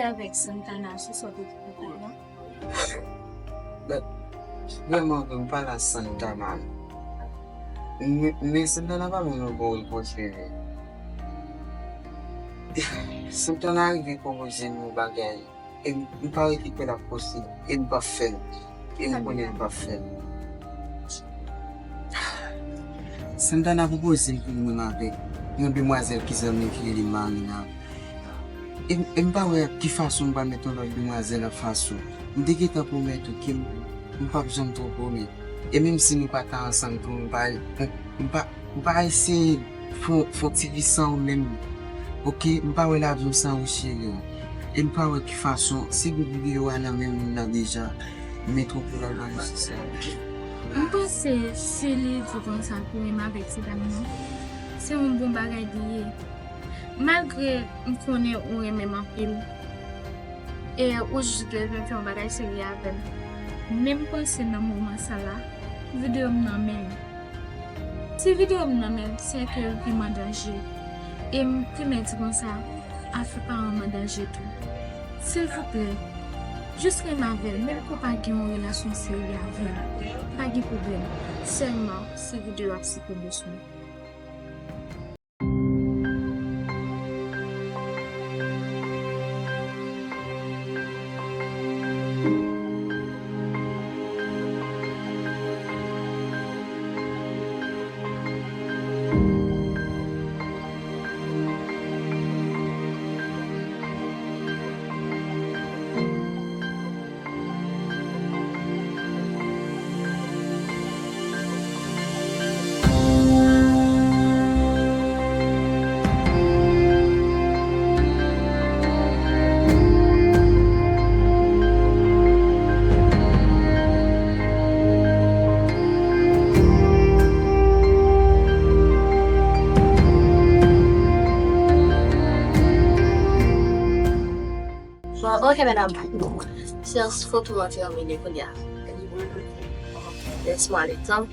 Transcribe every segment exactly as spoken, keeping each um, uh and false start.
Avèk Santana sou sa w te di pou mwen. But, vrèman vre, m pale a Santana. Men, men Santana pa menm yon bon repwòch, bebe. Santana rive pwopoze m yon bagay. E m, m pa rete kwè l ap posib. E m p ap fè l. E m konnen m p ap fè l. Santana pwopoze m pou m menm avèk yon demwazèl ki zanmi m ki rele Marina. E m, e m pa wè ki fason m pral met yon lòt demwazèl anfas ou. M te gentan pwomèt ou ke m, m p ap janm twonpe w, men. E menm si nou pa ta ansanm tou, m pa, m, m pa, m pa eseye fon, fon ti vi san ou menm. Oke, m pa wè lavi m san ou, cheri. E m pa wè ki fason, si gen videyo a nan men moun nan deja, men twonpe w la nan se sa. M panse si li di konsa pou menm avèk ti dam nan, se yon bon bagay li ye. Malgre m konnen ou renmen m anpil, e ou jis bezwen fè yon bagay serye avè m, men m panse nan moman sa la, videyo m nan men l. Si videyo m nan men l, se ke l vrèman an danje. E m te mèt di konsa, afè paran m an danje tou. Silvouplè, jis renmen avè l, menm ke w pa gen yon relasyon serye avè l, pa gen pwoblèm. Sèlman, si videyo ap sipliye sou mwen. Bon, ok, medam. Seyans foto an termine kounye a. Lèse m ale tan.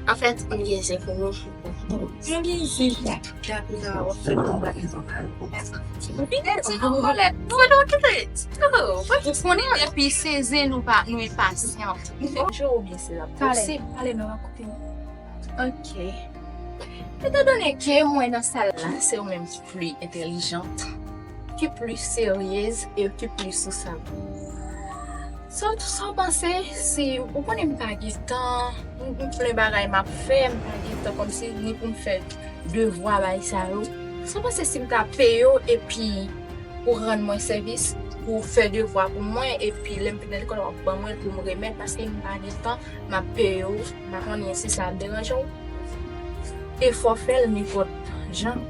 Anfèt, m gen zen pou nou. M gen zen. Gade la, w ap fè m bagay. Ou konnen depi se zen nou pa, nou enpasyan. Bonjou, oubyen se la posib. Pale, pale, non, koute. Ok. Etandone ke mwen nan sal la, se ou menm ki pli entèlijant, ki pli seryez e ki pli sosyab. Sa, sa w panse si ou konnen m pa gen tan, m, m plen bagay m ap fè, m pa gen tan kòmsi ni pou m fè devwa bay sa yo. Sa w panse si m ta peye w epi ou rann mwen sèvis, ou fè devwa pou mwen, epi lè m vin lekòl w ap ban mwen l pou m remèt, paske m pa gen tan, m ap peye w, m pa konnen si sa ap deranje w. E fò fè l nenpòt jan.